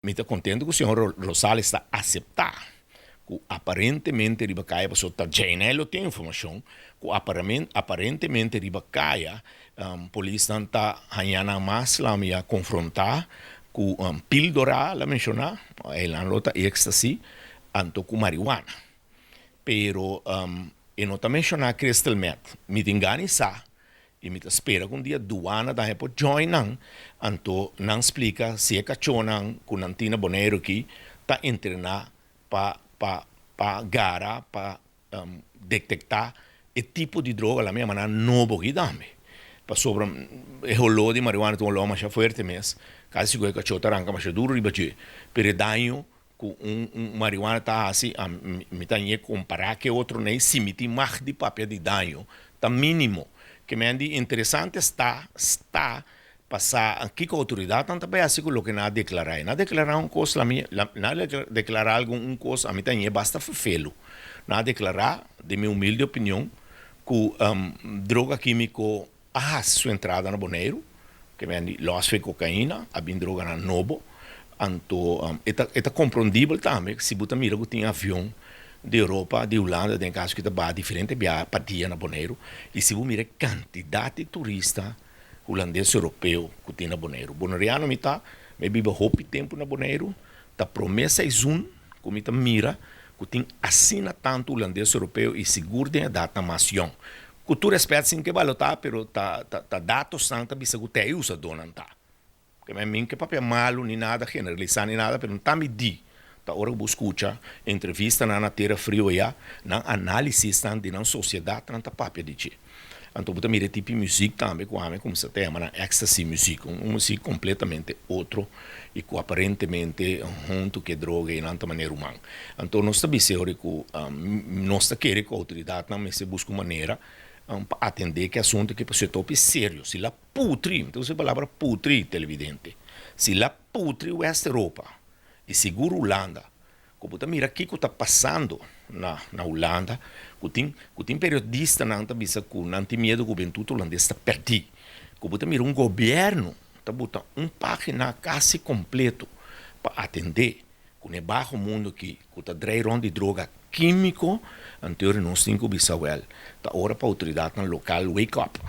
Mi ta kontentu ku señor Rosales ta aseptá ku aparentemente riba kaya, pasobra ta djainel lo tin informashon ku aparentemente riba kaya polisnan ta haña nan mas lamia konfrontá ku píldora, el a menshoná, einan lo ta ecstasy anto ku marihuana. Pero e no ta menshoná crystal meth. Mi tin gana i sa i mi ta spera ku un dia duana tambe por join nan, anto nan splika si e kachónan ku nan tin na Boneiru aki ta entrená pa pa pa gara, pa detektá e tipo di droga la mi yama nan nobo aki tambe. Pasobra e holó di marihuana ta un holó masha fuerte mes, kasi ku e kachó ta ranka masha duru riba dje, pero e daño ku un un marihuana ta hasi a mi ta ñe kompará ke otro nei si mi tin mag di papia di daño ta mínimo. Ke men di interesante sta sta pa sa kiko outoridatnan ta bai hasi ku loke nan a deklará. E nan a deklará un kos la mi nan a deklará algun un kos a mi ta ñe basta ferfelu. Nan a deklará den mi humilde opinion ku droga kímiko a hasi su entrada na Boneiru, ke men di lòs fe kokaina, a bin droganan nobo. Anto e ta e ta komprondibel tambe si bo ta mira ku tin avion di Europa, di Hulanda den kaso ki ta baha diferente biaha pa dia na Boneiru i si bo mira e kantidat di turista hulandes europeo ku tin na Boneiru. Boneriano mi ta, mi a biba hopi tempu na Boneiru, ta promé seizoen ku mi ta mira ku tin asina tantu hulandes europeo i sigur den edatnan mas yòn. Ku tur respet sin ke balotá pero ta ta datosnan ta bisa ku te e usadónan ta. Ke men min ke papia malu ni nada, generalisá ni nada, pero ta mi di ta ora ku bo skucha entrevistanan na Tera Frio ya, nan análisisnan di nan sosiedatnan ta papia di dje. Anto bo ta mira e tipo di muzik tambe ku ami a kuminsá ta yama nan ecstasy muzik, un muzik kompletamente otro i ku aparentemente huntu ku e droga ei nan ta manera ruman. Anto nos ta bisa e ora ku nos ta kere ku outoridatnan mester buska un manera pa atendé ku e asuntu aki pasobra e ta hopi serio. Si la putri, mi ta usa e palabra putri televidente, si la putri West Europa i sigur Hulanda, Ku bo ta mira kiko ta pasando na na Hulanda, ku tin ku tin periodistanan ta bisa ku nan tin miedu ku hubentud hulandes ta pèrdí. Ku bo ta mira un gobièrnu ta buta un página kasi kompleto pa atendé ku n'e baho mundu aki ku ta drei rònt di droga kímiko, anto nos tin ku bisa wèl ta ora pa outoridatnan lokal wake up.